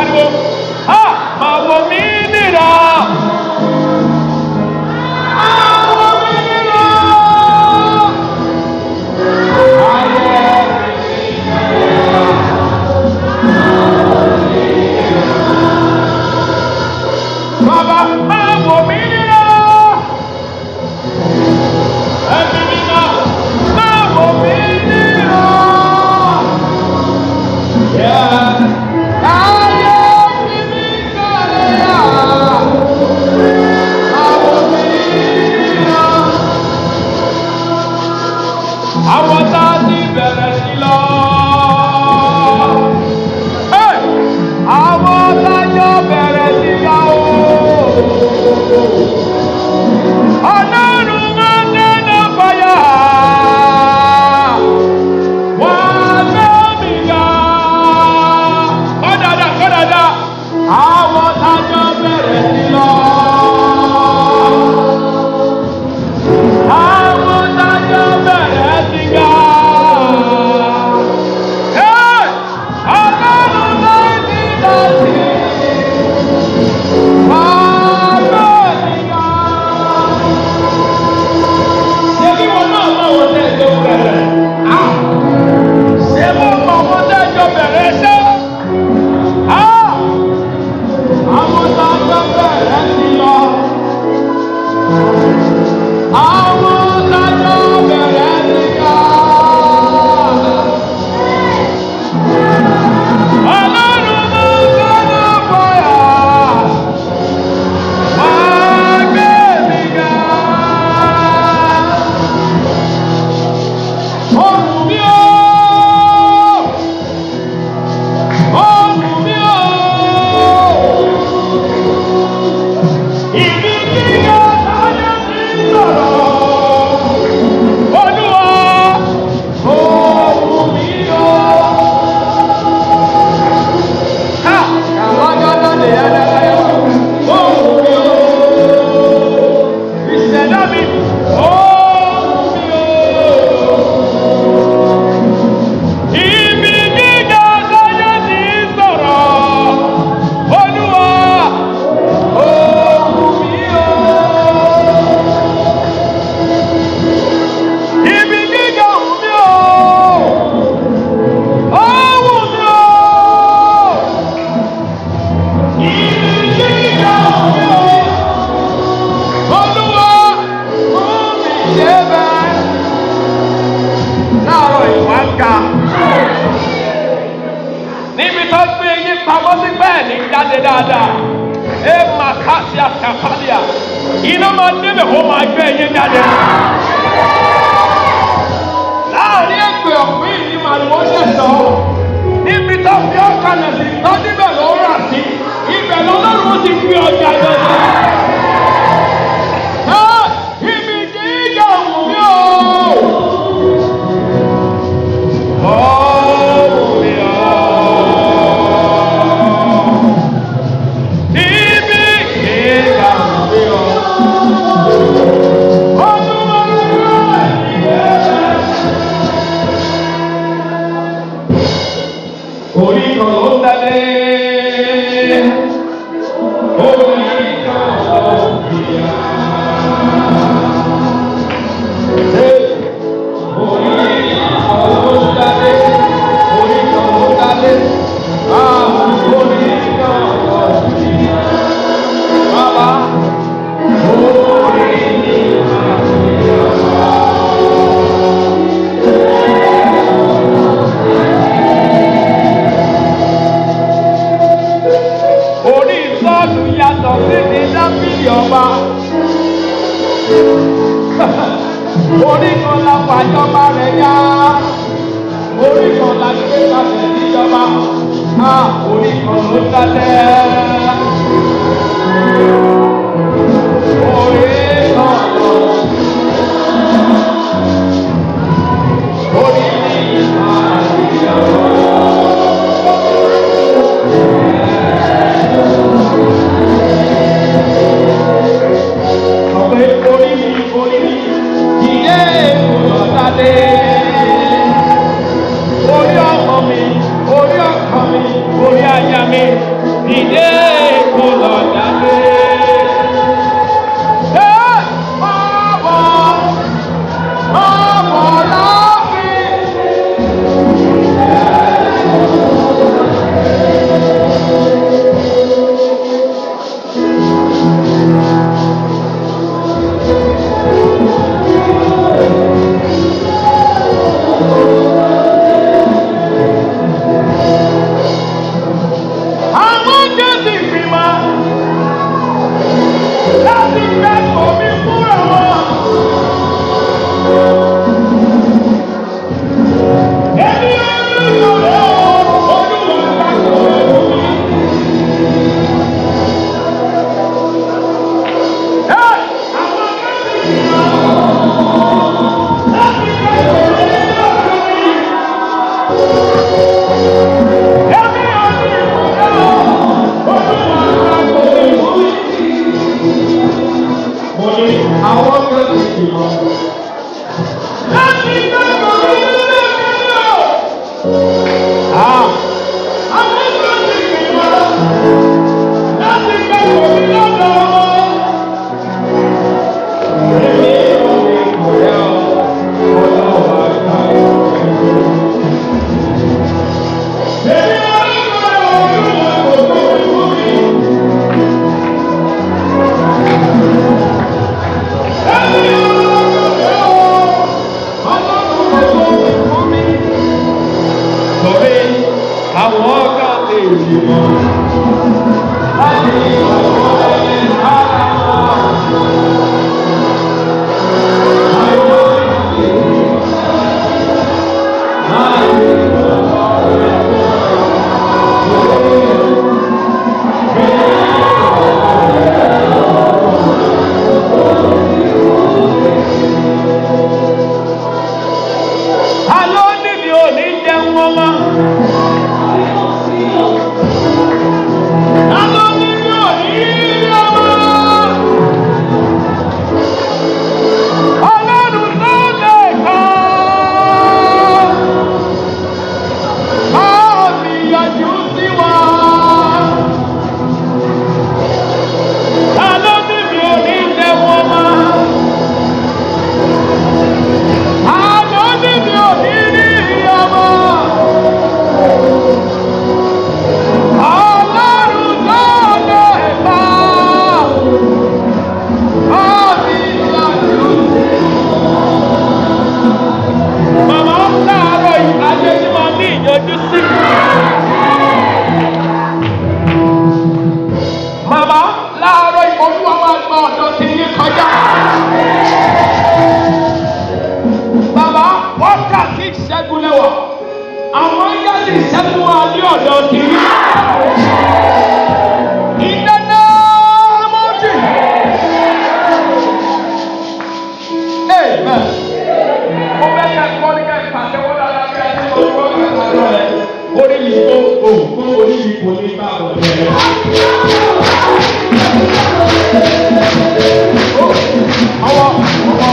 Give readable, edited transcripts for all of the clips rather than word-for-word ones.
Pariwo. Ha! Máa wò mí níran. Máa wò mí níran. Ayé mi níran. Bàbá, máa wò mí níran. Ẹ̀mí mímọ́, máa wò mí níran. Yeah. Ayé fi mí kalẹ̀ yá. Máa wò mí níran. Àwọn tá a ti bẹ̀rẹ̀ sí lọ. Hey! Àwọn tájọ́ bẹ̀rẹ̀ sí yá o. Ọlọ́run máa ń dáná fàyà. Wà á gbé mi ga. Kọ́ dáadáa, kọ́ dáadáa. Àwọn tájọ́ bẹ̀rẹ̀ sí lọ. Àwọn tájọ́ bẹ̀rẹ̀ sí ga. Hey! Ọlọ́run máa ń dá sí. Wà á gbé mi ga. Ṣé wọn náà mọ àwọn tẹ́ ẹjọ́ bẹ̀rẹ̀? Ah! Ṣé wọ́n mọ àwọn tẹ́ ẹjọ́ bẹ̀rẹ̀ ṣẹ́? Ah! Àwọn tájọ́ bẹ̀rẹ̀ ti lọ. Àwọn tájọ́ bẹ̀rẹ̀ ti ga. Ọlọ́run máa ń dáná fàyà. Wá gbé mi ga. Ohùn mi o! Ohùn mi o! Ibi gíga táyé ti sọ̀rọ̀. Olúwa, ohùn mi o! Ha! Kàlágádá lè yára. Ohùn mi o! Ìṣẹ̀dá mi, ohùn mi o! Ibi gíga táyé ti sọ̀rọ̀. Olúwa, ohùn mi o. Ibi gíga wù mí o. Ó wù mí o. Ibi gíga wù mí o. Olúwa, mú mi débẹ̀. Láàárọ̀ ìwà ń ga. Níbi tó gbé yín pamọ́ sí bẹ́ẹ̀ ní jáde dáadáa. Ẹ máa ká sí àkàpàlìà. Iná máa débẹ̀, ó máa gbé yín jáde. Láàrin èpè ọ̀pìn ní màlúwọ́ ṣẹ̀ṣọ́. Níbi tó fi ọ̀kalẹ̀ sí, tó níbẹ̀ ló rà sí. Ibẹ̀ lọ́lọ́run ti gbé ọjà jáde. Ibi gíga wù mí o. Ó wù mí o. Ibi gíga wù mí o. Olúwa ìyẹn. Orí kan ló ń dalẹ̀. Orí kan ló ń bìyà. Orí kan ló ń dalẹ̀. Orí kan ló ń dalẹ̀. Ah, orí kan ló ń bìyà. Bàbá, orí mi máa bìyà wá. Orí Sọ́ọ̀lù yàtọ̀ sí ti Dáfídì ọba. Orí kan la fàjọba rẹ̀ yá. Orí kan la gbé kalẹ̀ níjọba. Á, orí kan ló dálẹ̀. Orí kan ló. Orí mi máa yọ̀. Sọ pé orí mi, orí mi, ìyé èkó ládé. Orí ọmọ mi, orí ọkọ mi, orí aya mi. Dìde kó lọ jáde. Ẹ máa bọ̀, máa bọ̀ láàfin. Àwọn Jésù ìgbìmọ̀ láti gbẹ́kọ̀ọ́ mi fúnra wọn. Èmi olùkọ́ olúwa gbàgbọ́ ẹ̀rù mi. Ẹ àwọn Jésù ìgbìmọ̀ láti gbẹ́kọ̀ọ́ mi fúnra mi. Èmi olùkọ́ olúwa gbàgbọ́ ẹ̀rù mi. Mo ní àwọn Jésù ìgbìmọ̀ láti gbẹ́kọ̀ọ́ mi fúnra mi. Ah! Àwọn Jésù ìgbìmọ̀ láti gbẹ́kọ̀ọ́ mi lọ́dọ̀ wọn. Èmi ò ní kọjá ọlọ́wà ká ìlú. Èmi ò ní kọjá olúwa kò tó fi fún mi. Èmi ò ní kọjá ọlọ́run kò tó fi fún mi. Torí àwọn kan lè jìmọ̀ láti ọ̀pọ̀ ẹni ara wọn. Ta ló ní mi ò ní jẹun ọmọ? Ta ló ní mi ò ní rí ọmọ? Ọlọ́run tó lè kọ́. Báwo ni yọjú sí wa? Ta ló ní mi ò ní jẹun ọmọ? Ta ló ní mi ò ní rí ọmọ? Ọlọ́run tó lè kọ́. Báwo ni yọjú sí wa? Màmá láàárọ̀ yìí, ayé tí máa ní ìyanjú sí. Màmá láàárọ̀ yìí, Olúwa máa gba ọ̀dọ̀ tí yín kọjá. Bàbá wákàtí ìṣẹ́gun lẹ́wà. Àwọn yálì ìṣẹ́gun máa ní ọ̀dọ̀ tí yín. In the name of Jesus. Amen. Mo fẹ́ kẹ́ kọ́ ní kẹ́ pàtẹ́wọ́ dáadáa bí a ti mọ ọwọ́ pàtẹ́wọ́ rẹ̀. Orí mi kó òkú orí mi kò ní bá bọ̀ jẹ́. Ọwọ́ ọwọ́ ọwọ́.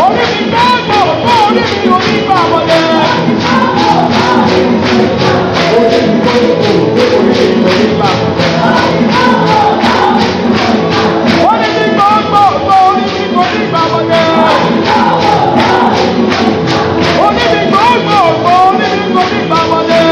Orí mi gbọ́dọ̀ òkú orí mi ò ní bá bọ̀ jẹ́. Orí mi gbọ́dọ̀ òkú orí mi kò ní bá bọ̀ jẹ́. Orí mi gbọ́dọ̀ òkú orí mi kò ní bá bọ̀ jẹ́. Orí mi gbọ́dọ̀ òkú orí mi kò ní bá bọ̀ jẹ́.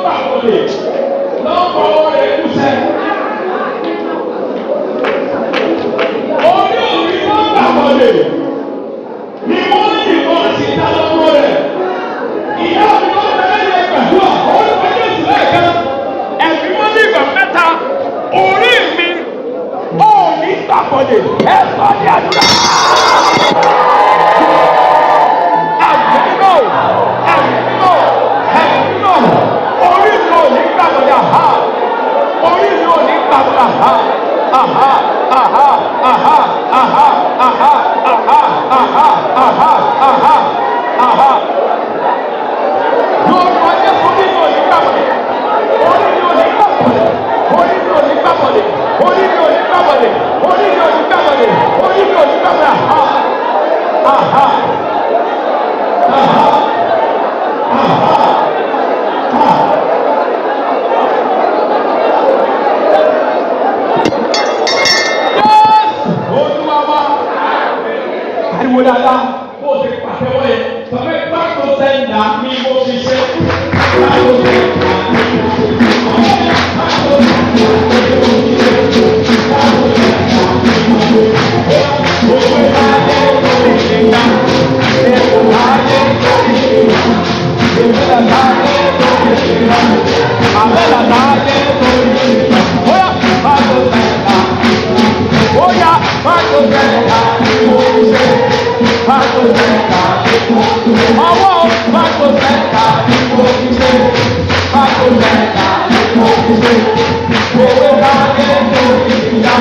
gbàgbọ́lẹ̀ lọ́kọ̀ọ́ rẹ̀ kúṣẹ́. Orí òbí tó gbàgbọ́lẹ̀ ni wọ́n yìnbọn àṣetá lọ́wọ́ rẹ̀. Ìyá mi tó bẹ̀rẹ̀ yẹ gbàdúrà, orúkọ Jésù lẹ́ẹ̀kan. Ẹ̀mí wọ́n ní ìgbà mẹ́ta. Orí mi ò ní gbàgbọ́lẹ̀. Ẹ sọ ní àdúrà. Ẹ̀mí mímọ́, ẹ̀mí mímọ́, ẹ̀mí mímọ́. Orí mi ò ní gbàgbọ́lẹ̀ àhá. Orí mi ò ní gbàgbọ́lẹ̀ àhá. Àhá, àhá, àhá, àhá, àhá, àhá, àhá, àhá, àhá, àhá. Lórúkọ Jésù, orí mi ò ní gbàgbọ́lẹ̀. Orí mi ò ní gbàgbọ́lẹ̀. Orí mi ò ní gbàgbọ́lẹ̀. Orí mi ò ní gbàgbọ́lẹ̀. Orí mi ò ní gbàgbọ́lẹ̀. Orí mi ò ní gbàgbọ́lẹ̀. Àhá, àhá, àhá, àhá, àhá. Jésù Olúwa wa. Ariwo dáadáa, bó o ti pàtẹ́wọ́ yẹn, sọ pé back to sender ni mo fi ṣe. Back to sender ni mo fi ṣe. Back to sender ni mo fi ṣe. Back to sender ni mo fi ṣe. Gbogbo ìbáyé tó fi ṣe gbà. Ìbáyé tó fi ṣe gbà. Ìbáyé tó fi ṣe gbà. Àbẹ́là táyé tó fi ṣe gbà. Bóyá back to sender. Bóyá back to sender ni mo fi ṣe. Back to sender ni mo fi ṣe. Ọwọ́ back to sender ni mo fi ṣe. Back to sender ni mo fi ṣe. Owó táyé tó fi ṣe gbà.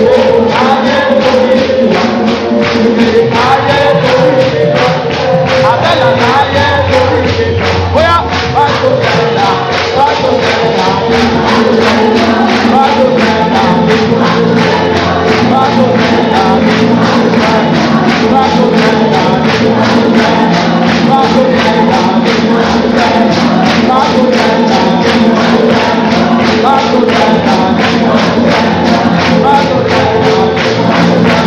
Owó táyé tó fi ṣe gbà. Ìrèlè táyé tó fi ṣe gbà. Àbẹ́là táyé tó fi ṣe gbà. Bóyá back to sender, back to sender ni mo fi ṣe. Back to sender ni mo fi ṣe. Back to sender ni mo fi ṣe. Back to sender ni mo fi ṣe. Back to sender ni mo fi ṣe. Back to sender ni mo fi ṣe. Back to sender ni mo fi ṣe. Back to sender ni mo fi ṣe.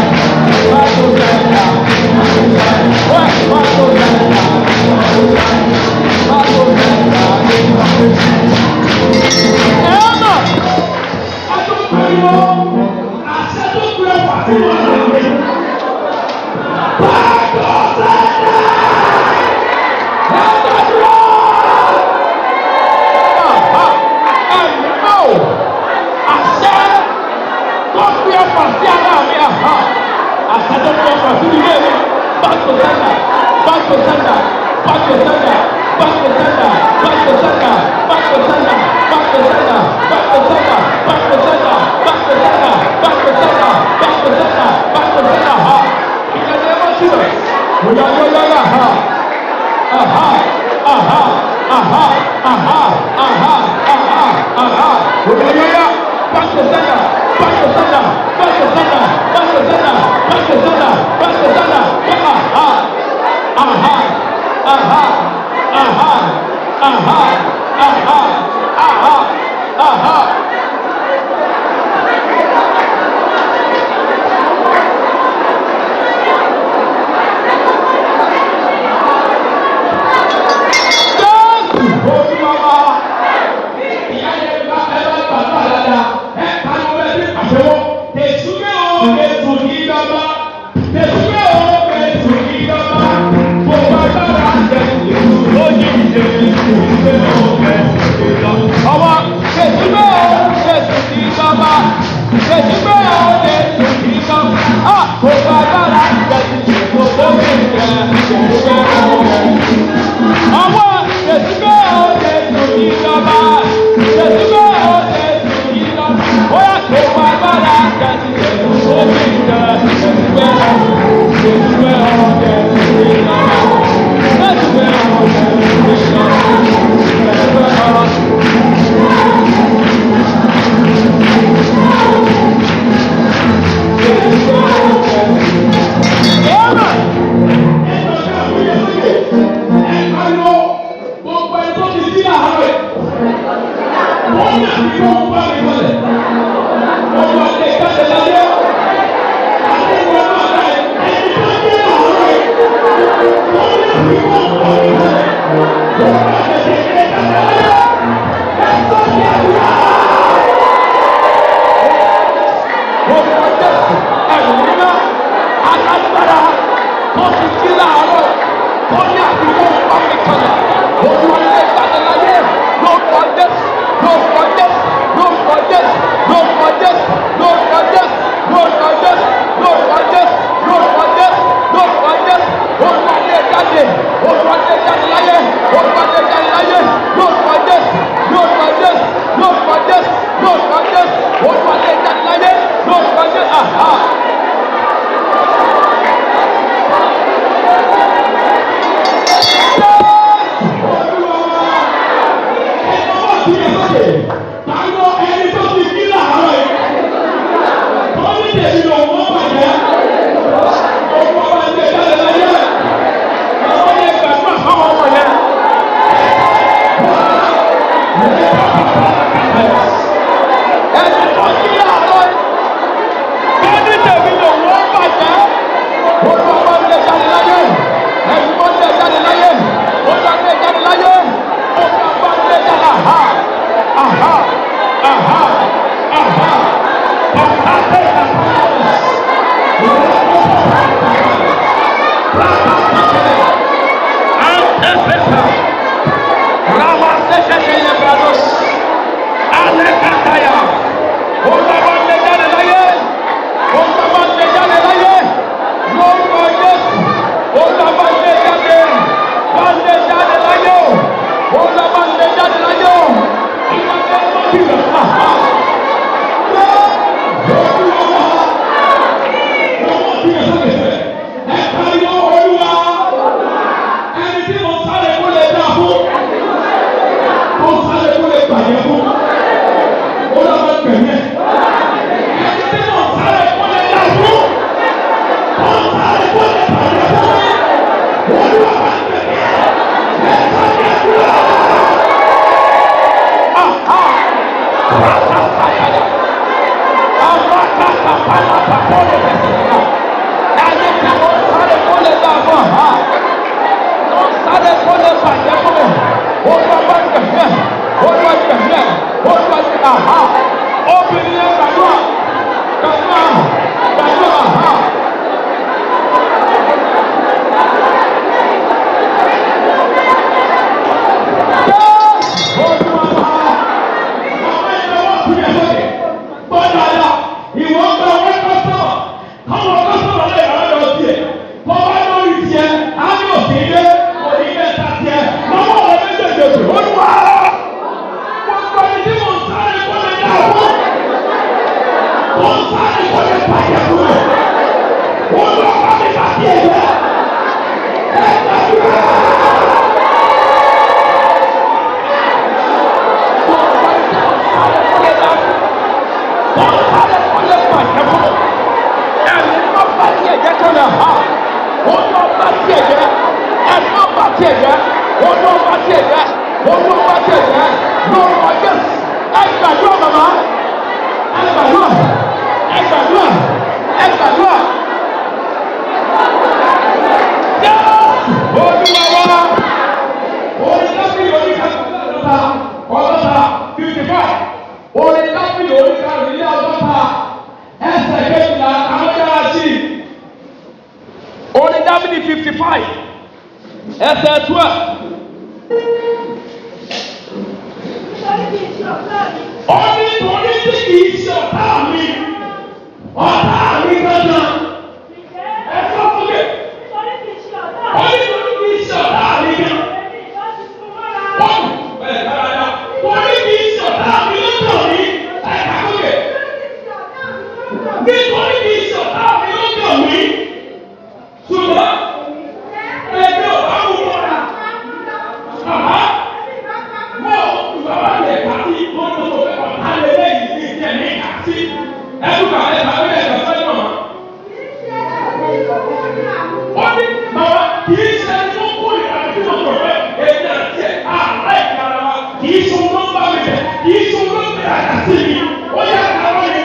Back to sender ni mo fi ṣe. Wait, back to sender ni mo fi ṣe. Back to sender ni mo fi ṣe. Ẹ̀ẹ́mà, ẹ tún pariwo, àṣẹ tó gbé wà sínú ọ̀nà mi. Back to sender! Ẹ gbàdúrà! Ẹ̀mí mọ́ o, àṣẹ tó fi ọkọ̀ sí ara mi, àhá. Àṣẹ tó fi ọkọ̀ sí ilé mi. Back to sender, back to sender, back to sender, back to sender, back to sender, back to sender, back to sender, back to sender, back to sender, back to sender, back to sender, back to sender, back to sender, ha. In the name of Jesus. Oya, oya, oya, ha. Aha, aha, aha, aha, aha, aha, aha. Oya, oya, oya. Back to sender, back to sender, back to sender, back to sender, back to sender, back to sender. Aha, aha, aha, aha, aha, aha, aha, aha. Jésù Olúwa wa. Ìyá yẹn bá ẹ bá gbàgbọ́ dáadáa. Ẹ pariwo ẹ bí pàṣẹwọ́. Tẹ̀sùmẹ́ o, Jésù ní dọ́gba. Tẹ̀sùmẹ́ o, Jésù ní dọ́gba. Gbogbo agbára Jésù ló ní ìṣe. Tẹ̀sùmẹ́ o, Jésù ní dọ́gba. Ọwọ́ tẹ̀sùmẹ́ o, Jésù ní dọ́gba. Tẹ̀sùmẹ́ o, Jésù ní dọ́gba. À gbogbo agbára Jésù ló ní ìṣe. Tẹ̀sùmẹ́ o, Jésù. Ọwọ́ tẹ̀sùmẹ́ o, Jésù ní dọ́gba. Tẹ̀sùmẹ́ o, Jésù ní dọ́gba. Bóyá gbogbo agbára Jésù ló ní ìṣe. Tẹ̀sùmẹ́ o, tẹ̀sùmẹ́ o, Jésù ní dọ́gba. Tẹ̀sùmẹ́ o, Jésù ní dọ́gba. Tẹ̀sùmẹ́ o. Ẹ̀ẹ́mà. Gbogbo ẹni tó ti sí àárọ̀ yìí, wọ́n ní àfikún bá mi wọlé. Wọ́n wá lé jáde láyé. Àti ìwọ náà láyé. Ẹni tó dé àárọ̀ yìí, wọ́n ní àfikún bá mi wọlé. Wọ́n wá lé jáde láyé. Alágbára tó ti jí láàárọ̀ tó ní àfikún bá mi kalẹ̀. Olúwa lé jáde láyé lórúkọ Jésù, lórúkọ Jésù, lórúkọ Jésù, lórúkọ Jésù, lórúkọ Jésù, lórúkọ Jésù, lórúkọ Jésù, lórúkọ Jésù, lórúkọ Jésù. Olúwa lé jáde, Olúwa lé jáde láyé, Olúwa lé jáde láyé, lórúkọ Jésù, lórúkọ Jésù, lórúkọ Jésù, lórúkọ Jésù. Olúwa lé jáde láyé, lórúkọ Jésù. Aha. Ẹni tó ti kí láàárọ̀ yìí, tó ní tèmi lòun ó bàjẹ́, Olúwa bá ń lé jáde láyé. Àwọn yẹn gbàdúrà fáwọn ọmọ yẹn. Ẹni tó jí láàárọ̀ yìí, tó ní tèmi lòun ó bàjẹ́. Olúwa bá ń lé jáde láyé. Ẹni tó ń lé jáde láyé. Olúwa ń lé jáde láyé. Olúwa bá ń lé jáde. Aha! Aha! Aha! Aha! Ẹni tí mo sáré kó lè dá fún, mo sáré kó lè bàjẹ́ fún, ó lọ́wọ́ gbẹ̀mí ẹ̀. Ẹni tí mo sáré kó lè dá fún, mo sáré kó lè bàjẹ́ fún, Olúwa bá gbẹ̀mí ẹ̀. Ẹ sáré kúrò. Obìnrin yẹn gbàdúrà, gbàdúrà, gbàdúrà, ha. Olúwa wá. Àwọn ẹ̀rọ wọn kú yẹn sókè. Gbọ́ dáadáa, ìwọ gba owó kọ́sọ̀mọ̀. Káwọn kọ́sọ̀mọ̀ lè rà lọ́dọ̀ tiẹ̀. Kọ́ wá lórí tiẹ̀, á ní òkè dé, òní mẹ́ta tiẹ̀. Lọ́wọ́ rẹ méjèèjì òkè. Olúwa! Gbogbo ẹni tí mò ń sáré kó lè dá fún. Mò ń sáré kó lè bàjẹ́ fún mi. Olúwa bá mi bá tiẹ̀ jẹ́. Ẹ gbàdúrà. Olúwa wa. Orin Dáfídì oníkàrúnlélọ́gọ́ta ọgọ́ta 55. Orin Dáfídì oníkàrúnlélọ́gọ́ta ẹsẹ̀ 12 àwọn yàrá sí i. Orin Dáfídì 55 ẹsẹ̀ 12. Nítorí kì í ṣe ọ̀tá mi. Ó ní torí tí kì í ṣe ọ̀tá mi, ọ̀tá mi gángan. Ǹjẹ́ Ẹ sọ fún mi. nítorí kì í ṣe ọ̀tá Ó mi. ní torí kì í ṣe ọ̀tá mi gángan. Èmi ìbá ti fún mọ́ra. Bọ́ọ̀lù bẹ̀rẹ̀ dáadáa. Torí kì í ṣe ọ̀tá mi lọ́dọ̀ mi. Ẹ kà sókè. Nítorí kì í ṣe ọ̀tá mi lọ́dọ̀ mi. Nítorí kì í ṣe ọ̀tá mi lọ́dọ̀ mi. Ṣùgbọ́n ẹgbẹ́ ọ̀tá mú mọ́ra. Bàbá mọ̀ bàbá lè kà sí wọ́n tó tó fẹ́ ọ̀tá lè lẹ́yìn ní ìjẹ́ ní kà sí. Ẹ̀dùn kà ẹ̀ bàbá ẹ̀ bàbá ẹ̀ mọ̀. Ó ní bàbá kì í ṣe ẹni tó kó ìlànà tí mo sọ̀rọ̀ pé èmi àti ẹ̀ àláìka ara wa kì í ṣe ohun tó ń bá mi bẹ̀ kì í ṣe ohun tó ń bẹ̀rẹ̀ àjà sí mi. Ó yà ká wọ́n ni.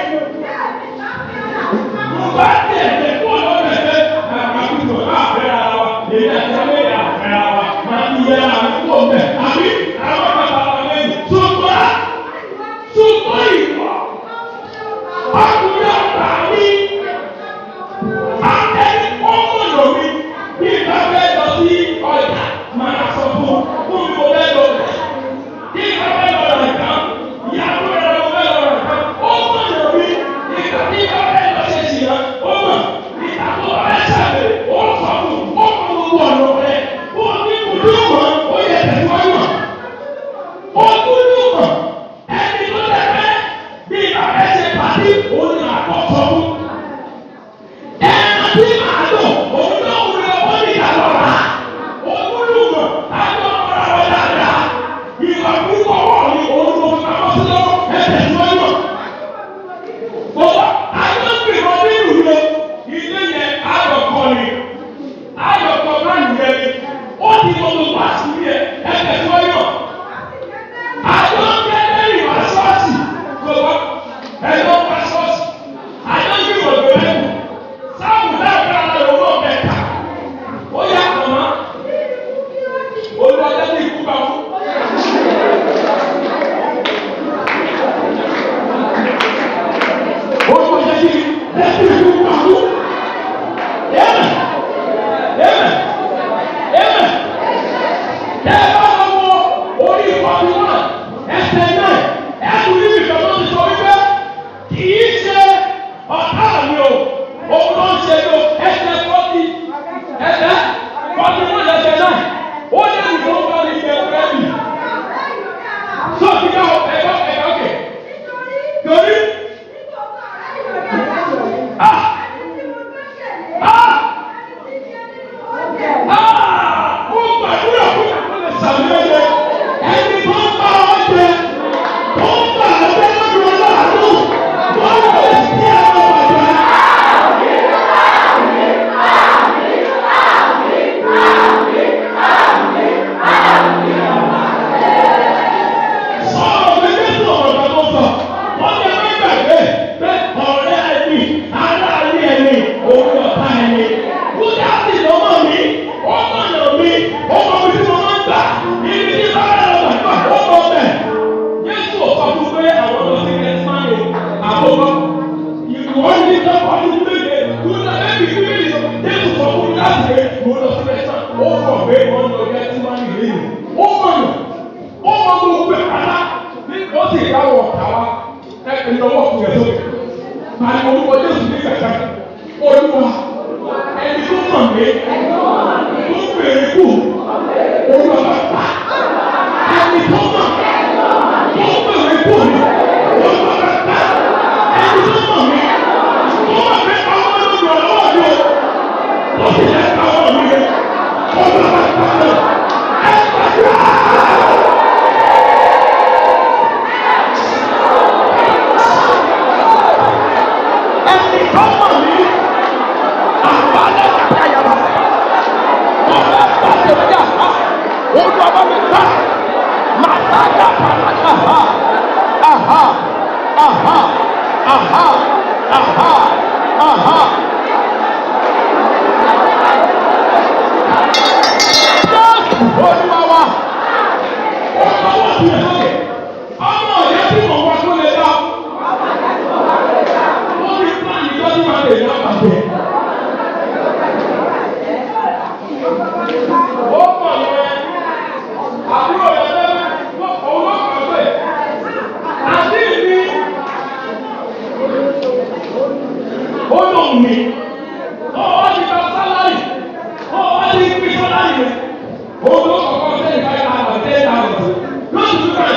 Ẹsẹ̀ náà ẹ̀kú níbi kan tó ti sọ wípé kì í ṣe ọ̀tá mi o, òun ló ń ṣe ló ẹsẹ̀ 40, ẹsẹ̀ 41, ẹsẹ̀ náà ó ní ìlú tó ń bá mi jẹ búrẹ́dì. Sọ́ọ̀tì náà ẹ̀kọ́ ẹ̀kọ́ òkè. Torí ah ah ah mo gbàdúrà fún ìkọlẹ̀ sàmúlẹ̀ ẹni tó ń bá ọ jẹ tó ń bá ọ jẹ lọ́dún ọlọ́àánú wọ́n lè sí ẹ̀rọ ọ̀dọ́. Sọ̀rọ̀ pé Jésù ọ̀rọ̀ kan tó sọ, wọ́n ní ẹgbẹ́ gbàgbé pé ọ̀rẹ́ ẹni, aráalé ẹni, òun ọ̀tá ẹni. Júdásì lọ́mọ mi, ó mọ̀nà mi, ó mọ ibi tí mo máa ń gbà, ibi tí bá rẹ̀ lọ gbàgbà, ó mọ bẹ̀. Jésù ò sọ fún pé àwọn lọ sí Gẹ́tímánì àkókò. Ìwọ́n ní sọ́kọ́ ní méje, Júdà bẹ́ẹ̀ bí Bíbélì sọ, Jésù sọ fún Júdásì pé mo lọ sí Gẹ́tímánì, ó mọ̀ pé wọ́n lọ Gẹ́tímánì lẹ́yìn. Ó mọ̀nà, ó mọ gbogbo ẹ̀ pátá ní ó sì dáwọ̀ ọ̀tá wa ẹ ìnáwó ọ̀kùnrin ẹ̀ sókè. Màá orúkọ Jésù ní kàkà. Olúwa, ẹni tó mọ̀ mí, tó fèrè kù, Olúwa bá pa. Ẹni tó mọ̀, tó fèrè kù mi, Olúwa bá pa. Ẹni tó mọ̀ mí, tó mọ̀ pé ọmọ ló lọ lọ́wọ́ mi o, tó sì lẹ́ pa ọmọ mi yẹn, Olúwa bá pa lọ. Ẹ gbàdúrà. Ẹni tó mọ̀ mí, àbálẹ̀ kàkàyàrá ọ̀rẹ́ pàṣẹ wájà olúwa bá mi gbà màsájà pàtàkì aha aha aha aha aha aha. Jésù Olúwa wa. Ó kọ́ wọ́n ti rẹ̀ sókè. Ọmọ ìyá tí mò ń wá tó lè dá. Ó ní pláàni lọ́dún máa lè yá bàjẹ́. Ó mọ̀ yẹn, àbúrò rẹ̀ lẹ́nu, òun ló kàn pé, àti mi, ó lòun mi, ó wá ti gba sálárì, ó wá ti pín sálárì rẹ̀, òun ló kọ̀kọ́ 10,500, 10,000, lóṣù tó kàn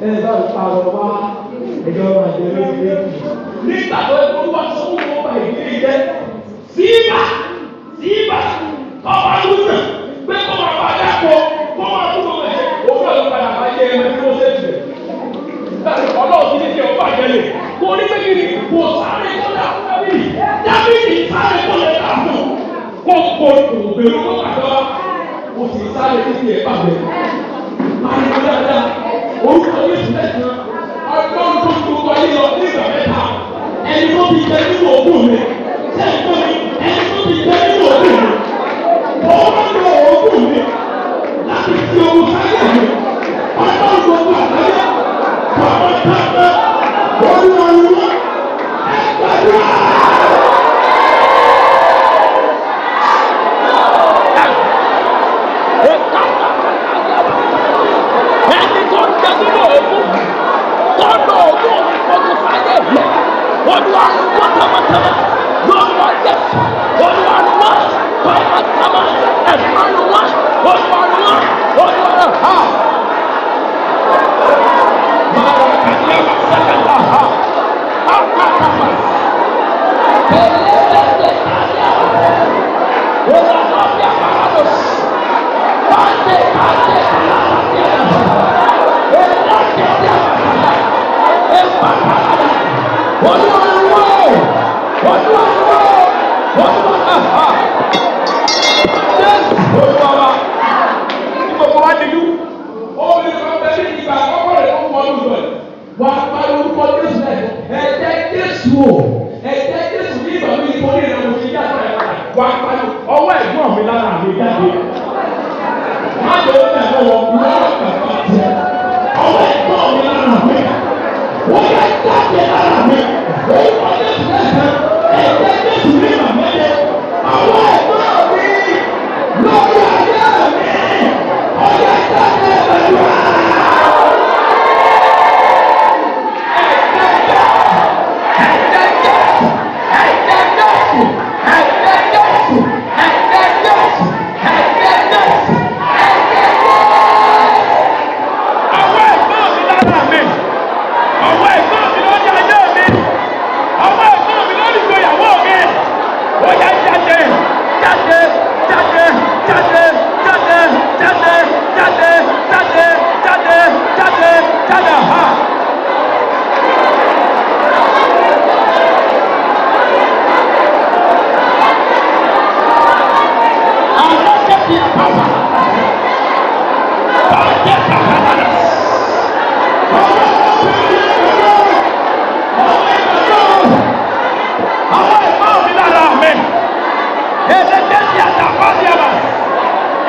Ẹ bá ń parọ́ wá ẹjọ́ máa jẹ lórí méjì. Nígbà tó ẹ kó wá sọ fún ọba ìdílé jẹ, síbà síbà ọba lùnà pé kó máa bá dáko kó máa kú lóore òun náà ló padà bá jẹ ẹgbẹ́ tí ó ṣe jù. Ọlọ́run ti ní kí ọba jẹ lè kó ní pé kí ni kò sáré kó dà fún Dábìlì Dábìlì sáré kó lè dà fún kó kó kò gbèrú kó pàjọ kò sì sáré títí ẹ̀ bàjẹ́. Pariwo dáadáa orúkọ Jésù lẹ́sàn-án ọlọ́run tó gbogbo ayé lọ ní ìgbà mẹ́ta ẹni tó ti jẹ nínú òògùn mi sẹ́yìn tó ní ẹni tó ti jẹ nínú òògùn mi òun ló òògùn mi láti fi ohun sáyé mi ọlọ́run gbogbo àgbáyé bàbá dáadáa olúwa ẹ gbàdúrà. Ẹni tó ń jẹ nínú òògùn tó ń lo òògùn mi fojú sáyé mi. Olúwa ni wọ́n tọmọtọmọ lórúkọ Jésù. Olúwa ni wọ́n tọmọtọmọ ẹ̀fọn ni wọ́n. Olúwa ni wọ́n Olúwa ni ha. Wà á parí orúkọ Jésù lẹ́yìn. Ẹ̀jẹ̀ Jésù o. Ẹ̀jẹ̀ Jésù ní ìgbà mi ìfọ̀rí rẹ̀ mo ti yá àgbà ẹ̀ padà. Wà á parí ọwọ́ ẹ̀gbọ́n mi lára mi jáde. Má jẹ́ ó bẹ̀ lọ́wọ́ ìwọ ọ̀gá tiẹ̀. Ọwọ́ ẹ̀gbọ́n mi lára mi. Wọ́n yẹ jáde lára mi. Orúkọ Jésù lẹ́sẹ̀. Ẹ̀jẹ̀ Jésù ní ìgbà mẹ́jẹ. Ọwọ́ ẹ̀gbọ́n mi lórí ayé mi. Ọyẹ jáde pẹ̀lú àá. Ọwọ́ ẹ̀gbọ́n mi lára mi. Ọwọ́ ẹ̀gbọ́n mi lórí ayé mi. Ọwọ́ ẹ̀gbọ́n mi lórí ìgbéyàwó mi. Ó yá jáde, jáde, jáde, jáde, jáde, jáde, jáde, jáde, jáde, jáde, jáde, ha. Àwọn kẹ́kẹ́ àpapọ̀. Bàjẹ́ kàkàdà. Àwọn ẹ̀gbọ́n mi lára mi. Èdèdè àtàkọ́ ní àbá.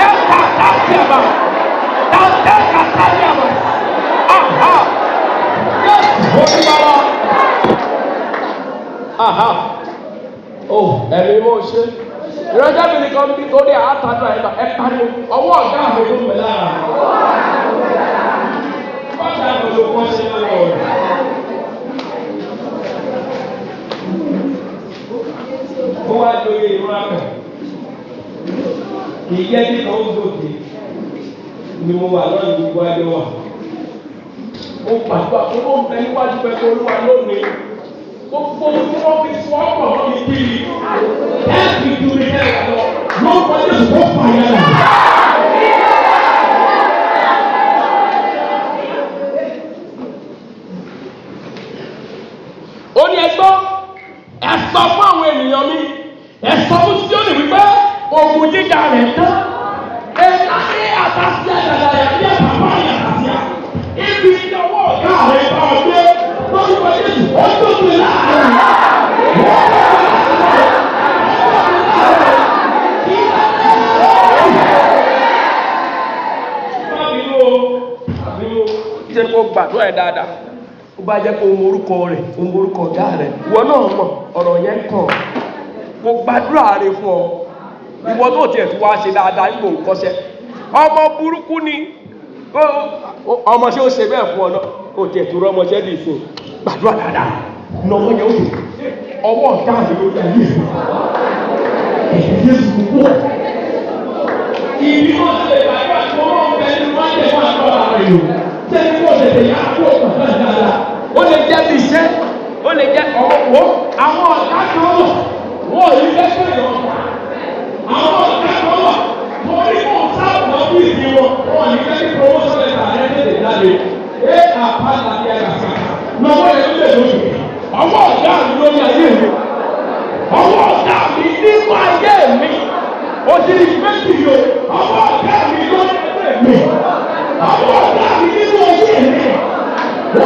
Ẹ̀ka àti àbá. Tàǹtẹ̀ kàtà ní àbá. Aha! Yẹ́sù olúwa wa. Aha! Oh, ẹ̀mí mo ṣe. Ìránṣẹ́ mi nìkan bí torí àtàdúrà ẹ̀ bá ẹ pariwo ọwọ́ ọ̀gá mi ló ń bẹ lára. Bọ́dà mi ló kọ́ sí lọ́wọ́ rẹ̀. Ó wá lóye ìrora kan. Kì í jẹ́ kí kan ó gòkè ni mo wà lọ́yìn gbogbo ayé wa. Ó gbàdúrà pé ó ń bẹ níwájú pẹ̀lú Olúwa lónìí. Gbogbo ohun tí wọ́n fi sọ ọ́ pọ̀ mọ́ mi kiri. Ẹ fi ju mi lẹ́yìn lọ. Lórúkọ Jésù kó fàyà rẹ̀. Ó ní ẹ gbọ́, ẹ sọ fún àwọn ènìyàn mi, ẹ sọ fún Síónì wípé ogun jíjà rẹ̀ tán. Ẹ̀ka ní àtàsíà dàdàdà bí àbàbà ní àtàsíà. Ibi ìjọwọ́ ọ̀gá rẹ̀ bá ọ gbé Lórúkọ Jésù ó tóbi láàrin. Má bínú o, àbínú o. Ṣé kó gbàdúrà ẹ̀ dáadáa? Ó bá jẹ́ kó o mọ orúkọ rẹ̀, o mọ orúkọ ọ̀gá rẹ̀. Ìwọ náà mọ̀ ọ̀rọ̀ yẹn kàn. Mo gbàdúrà rẹ̀ fún ọ. Ìwọ tó tiẹ̀ fi wá ṣe dáadáa nígbò ń kọ́ṣẹ́. Ọmọ burúkú ni. Ọmọ ṣé ó ṣe bẹ́ẹ̀ fún ọ náà? Ó tiẹ̀ tó rọ́ ọmọṣẹ́ dì sí. Gbàdúrà dáadáa. Nọwọ́ yẹn ó dùn. Ọwọ́ ọ̀gá mi ló dá yé. Ẹ̀jẹ̀ Jésù pọ̀. Ìbí wọn ṣe lè gbàdúrà tó wọ́n ń bẹ nínú wájú ẹ̀fọ́ àtọ́ra rẹ̀ yòó. Ṣé kó o tètè yá kó Ó lè jẹ́ bí iṣẹ́, ó lè jẹ́ ọ̀wọ́. Àwọn ọ̀tá kan wọ̀, wọ́n ò ní fẹ́ pé ìwọ̀n pa. Àwọn ọ̀gá kan wà, torí kò sáàbù ọ́fíìsì wọn, wọn ò ní fẹ́ kí promotion letter rẹ tètè jáde. Ẹ àpáta ní ẹ̀ka sàkà. Lọ́wọ́ yẹn lè lóṣù. Ọwọ́ ọ̀gá mi lórí ayé mi. Ọwọ́ ọ̀gá mi nínú ayé mi. O ti rí méjì yìí o. Ọwọ́ ọ̀gá mi lórí ẹgbẹ́ mi. Ọwọ́ ọ̀gá mi nínú ayé mi.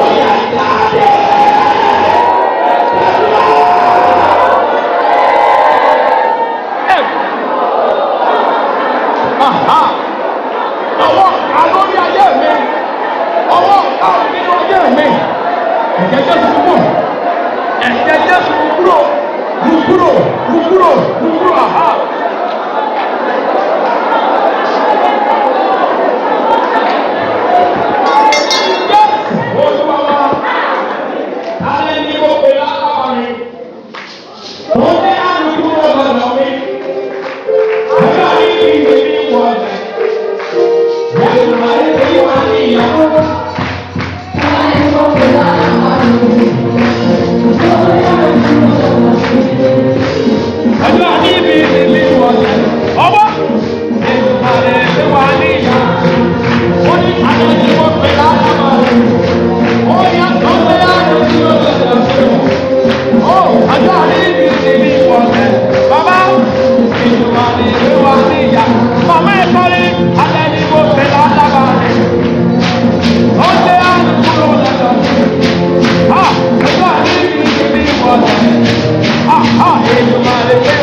Ó yẹ jáde. Ẹ. Aha. Ọwọ́ ọ̀gá lórí ayé mi. Ọwọ́ ọ̀gá mi nínú ayé mi. Ẹ̀jẹ̀ Jésù kúrò. Ẹ̀jẹ̀ Jésù kúrò. Mú kúrò. Mú kúrò. Mú kúrò. Aha. Jésù Olúwa wa, alẹ́ ní mo pè lápá mi. Mo ní àlùkò ọ̀gbọ̀nọ̀ mi. Ọjọ́ mi kì í ṣe ní wọ̀lẹ̀. Ẹ̀sùn àti ìwà níyà. Ọjọ́ àníbi ìlú wọlé. Ọwọ́ ìsàlẹ̀ tí wà níyà. Ó ní àná tí mo pè lálábà. Ó ní àtọ́lé àná tí ó bẹ̀rẹ̀ sí. Ó ọjọ́ àníbi ìlú wọlé. Bàbá ìsàlẹ̀ tí wà níyà. Màmá ẹ̀ sọ́rí alẹ́ ni mo pè lálábà. Ó lé àná kúrò lọ́dọ̀ sí. Ah, ọjọ́ àníbi ìlú wọlé. Ah, ah, Èdùmàrè pé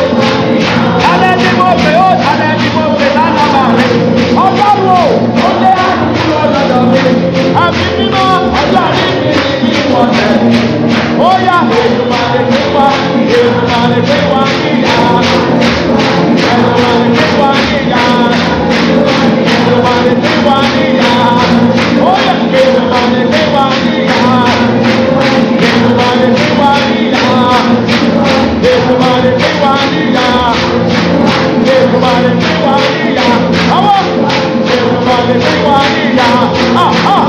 alẹ́ ní mo pè ó, alẹ́ ní mo pè lálàbà rẹ̀. Ọlọ́run o, ó lé àdúgbò lọ́dọ̀ mi. Àmì mímọ́ ọjọ́ àríwí ní ìwọ̀lẹ̀. Ó yá Èdùmàrè pé wá, Èdùmàrè pé wá níyà. Èdùmàrè pé wá níyà. Èdùmàrè pé wá níyà. Ó yá Èdùmàrè pé wá níyà. Èdùmàrè pé wá níyà. Èdùmàrè pé wá níyà. Èdùmàrè pé wá níyà. Ọwọ́ Èdùmàrè pé wá níyà. Ah ah.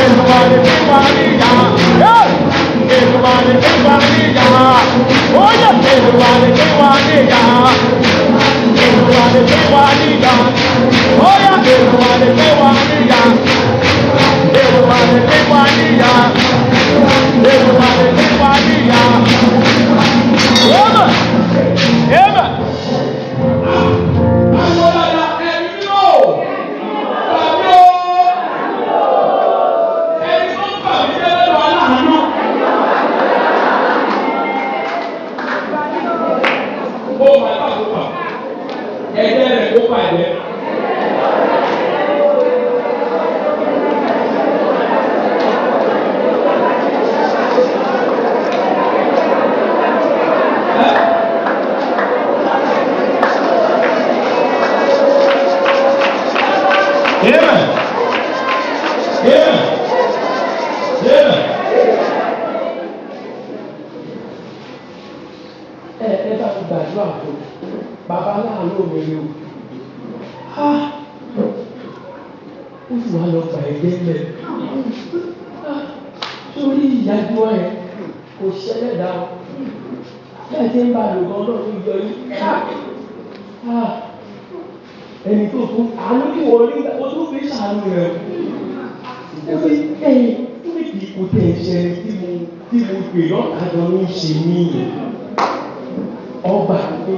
Èdùmàrè pé wá níyà. Hey! Èdùmàrè pé wá níyà. Ó yẹ Èdùmàrè pé wá níyà. Èdùmàrè pé wá níyà. Ó yẹ Èdùmàrè pé wá níyà. Èdùmàrè pé wá níyà. Èdùmàrè pé wá níyà. Amen. Amen. Àwọn dada ẹ̀mí mímọ́. Tàbí o. Ẹni tó ń bà mí jẹ́ lọ́dọ̀ aláàánú. Ó bàtà tó bà. Ẹ̀jẹ̀ rẹ̀ kó bàjẹ́. Amen. Amen. Amen. Ẹ ẹ bá mi gbàdúrà fún bàbá aláàánú mi ni o. Ah! Ó sì wá lọ gbà ẹgbẹ́ lẹ̀. Ah! Sórí ìyájú ẹ̀ kò ṣẹlẹ̀ dá o. Bẹ́ẹ̀ tí ń bá lò gan lọ́rùn yọ yín. Ah! Ah! Ẹni tó tún àánú kí wọ́n rí o tún fi ṣàánú rẹ̀ o. Ó ní ẹ̀yìn ó ní kì í kò tẹ̀ ẹ̀ ṣe tí mo gbè lọ́ta gan ló ń ṣe mí yẹn ọgbà mi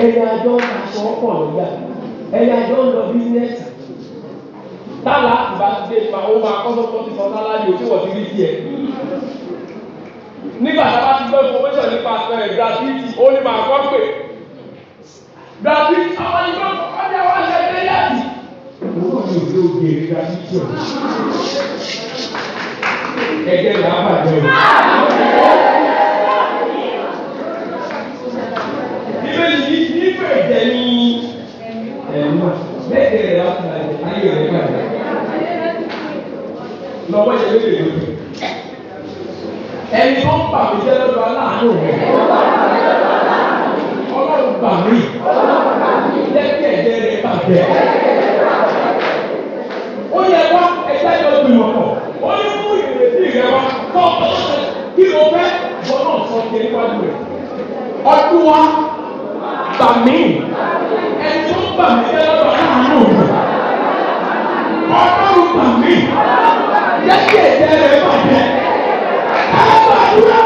ẹni àjọ ń aṣọ pọ̀ lọ́jà ẹni àjọ ń lọ bísínẹ́sì tálà ìbá ti dé ma ó máa kọ́sọ́kọ́ ti sọ tálà yìí ó tí wọ́n ti rí tiẹ̀. Nígbà tá a bá ti gbọ́ information nípa ẹ̀ gratuity ó ní máa kọ́ pé gratuity àwọn ìgbà ọjà wa ṣe é yàtì. Òun náà ní òde òde èrè gratuity ọ̀hún. Ẹ̀jẹ̀ rẹ̀ á bàjẹ́ o. Bíbélì yìí nípa ẹ̀jẹ̀ ní ẹ̀mí wà. Bẹ́ẹ̀ rẹ̀ láti bàjẹ́, ayé rẹ̀ bàjẹ́. Lọ́wọ́ ṣe lóde lóde. Ẹni tó ń bà mí jẹ́ lọ́dọ̀ aláàánú rẹ̀. Ọlọ́run gbà mí. Jẹ́ kí ẹ̀jẹ̀ rẹ̀ bàjẹ́. Ó yẹ wá ẹ̀jẹ̀ yọ gbìmọ̀ pọ̀. Ó ní mú ìrètí rẹ wá. Tọ́ Olúwa gbà mí, ẹni tó ń gbà mí jẹ́ lọ́dọ̀ láàánú mi. Ọlọ́run gbà mí, jẹ́ kí ẹ̀jẹ̀ rẹ̀ bàjẹ́. Ẹ gbàdúrà.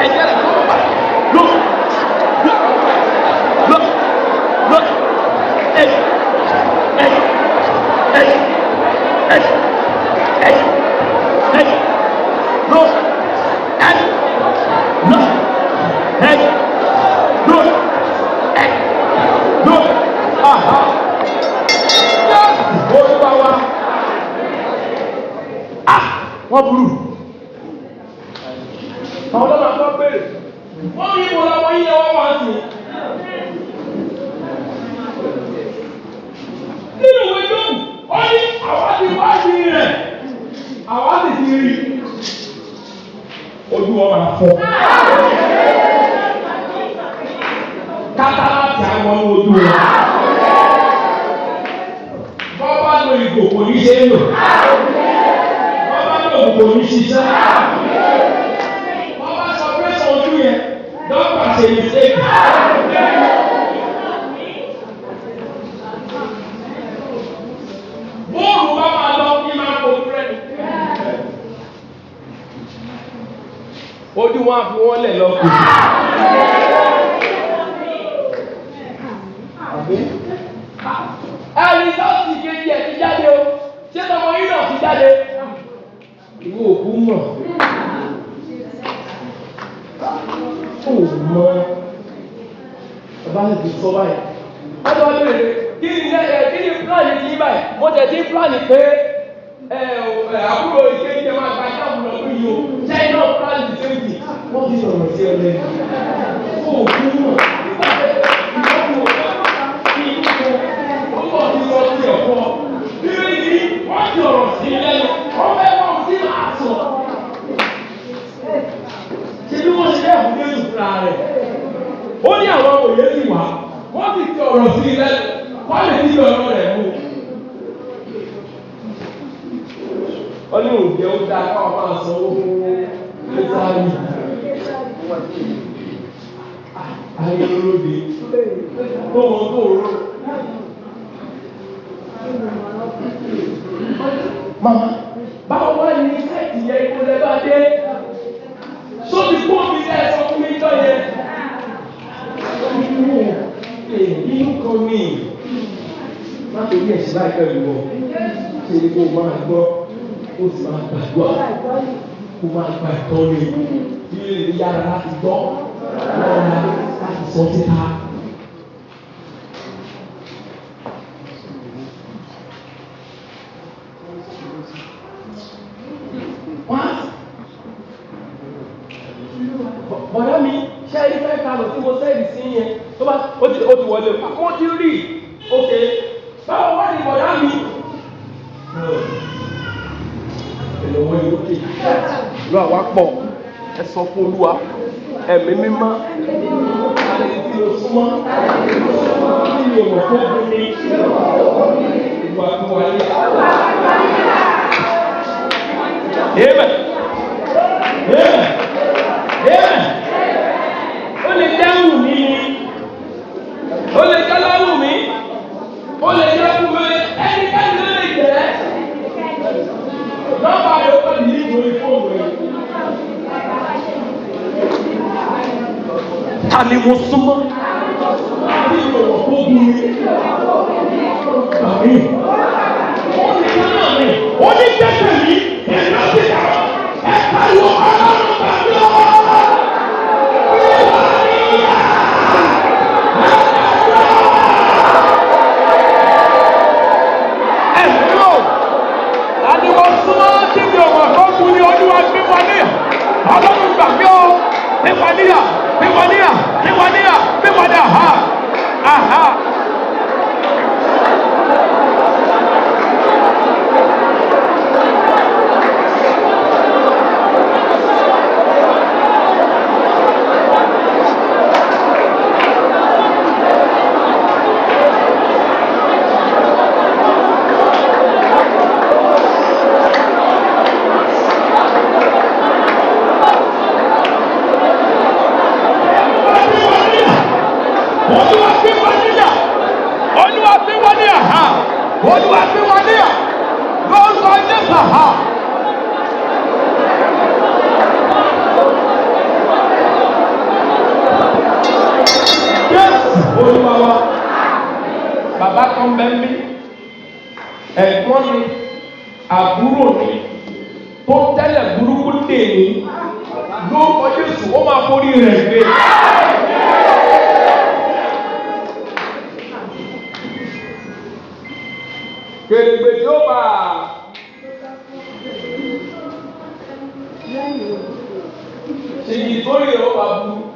Ẹ̀jẹ̀ rẹ̀ kọ́ bá lọ lọ lọ lọ ẹ̀ ẹ̀ ẹ̀ ẹ̀ ẹ̀ ẹ̀ lọ ẹ̀ lọ ẹ̀ lọ ẹ̀ lọ aha yẹ́sì olúwa wa ah wọ́n burú àwọn ọlọ́mọ akọ́ béèrè wọ́n ní ìwọ làwọn yíyẹ wọ́n wá sí. Nínú ìwé lóhùn ó ní àwa ti wádìí rẹ̀ àwa sì ti rí ojú wọn máa fọ́ kátàláàtì àwọn ojú wọn bọ́ bá lo ìgò kò ní ṣe é lò bọ́ bá lo ògùn kò ní ṣiṣẹ́ wọ́n bá sọ pẹ́sọ̀ ojú yẹn dọ́gba ṣe mistake. Bóòlù bá máa lọ ní máa kó búrẹ́dì. Ojú wọn á fi wọ́n lẹ̀ lọ kù. Ẹni sọ́ọ̀sì kejì ẹ̀ ti jáde o, ṣé tọmọ yín náà ti jáde? Ìwé òkú mọ̀ ó mọ bàbá rẹ̀ ti sọ báyìí. Wọ́n ti wá lóore kí ni ẹ kí ni plan ti yín báyìí? Mo tẹ̀ sí plan pé ẹ ẹ àbúrò ìkéjì ẹ máa gba jáàmù lọ́dún yìí o. Ṣé iná plan the same thing? Wọ́n ti sọ̀rọ̀ sí ẹ lẹ́nu. Ó kú mọ̀ nígbà tẹ ìwọ́n kò kí ó bọ̀ sí sọ sí ẹ̀kọ́. Bíbélì ni wọ́n ti ọ̀rọ̀ sí lẹ́nu. Wọ́n fẹ́ wọ́n sí máa sọ. Ṣé bí wọ́n ṣe ẹ̀kú Jésù fúnra rẹ̀? Ó ní àwọn òye sì wá, wọ́n sì ti ọ̀rọ̀ sí i lẹ́nu, wọ́n lè ti ọ̀rọ̀ rẹ̀ mú. Ó ní òjẹ́ ó dáa káwọn máa sanwó fún Késárì. Ayé olóde tó wọn tó rò. Màmá, báwo wá ní sẹ́ẹ̀tì yẹn kó lẹ́ bá dé? Sóbi kó mi lẹ́ sọ fún mi jọ yẹn. Inú kan ní má torí ẹ̀sìn láì pẹ̀lú wọn. Ṣé ni kó máa gbọ́, kó sì máa gbàdúrà, kó máa gba ìtọ́ni. Bí lè yára láti gbọ́, lọ́ra láti sọ síta. What? Bọ̀dá mi, ṣé ẹ rí 5,000 tí mo sẹ́ẹ̀dì sí yẹn? Tó bá ó ti wọlé o. Mo ti rí i. Ok. Báwo wá ní bọ̀dá mi? Ẹ̀lọ́wọ́ yìí ókè. Ìlú àwa pọ̀. Ẹ sọ fún Olúwa. Ẹ̀mí mímọ́. Alẹ́ tí o súnmọ́. Kí ni òmò tó gún mi? Ìwà tó wáyé. Amen. Amen. Amen. Ó lè jẹ́ wù mí ni. Ó lè jẹ́ lọ́wù mí. Ó lè jẹ́ wù mí. Ẹnikẹ́ni ló lè jẹ́. Nọ́mbà rẹ̀ ó kọ́ ní ìwé fóònù rẹ̀. Ta ni mo súnmọ́? Bí ìrọ̀rùn kó bu mi. Àmín. Ó ní kánà mi. Ó ní jẹ́jẹ́ mi. Èmi ó sì dà. Ẹ pariwo ọlọ́run tàbí ọ̀rọ̀. Ẹ̀mí àti wọ́n súnmọ́ tí mi ò mọ̀ tó kú ní olúwa gbé wa níyà. Ọlọ́run gbàgbé o. Gbé wa níyà. Gbé wa níyà. Gbé wa níyà. Gbé wa níyà. Aha. Aha. Olúwa pín wọn níyà. Olúwa pín wọn níyà. Ha! Olúwa pín wọn níyà. Lórúkọ Jésù. Ha! Jésù Olúwa wa. Bàbá kan bẹ́ mi, ẹ̀gbọ́n mi, àbúrò mi, tó tẹ́lẹ̀ burúkú dè mí. Lórúkọ Jésù, ó máa forí rẹ̀ gbé. Kèrègbè tí ó bá ṣèyí sórí rẹ̀ ó bá bu.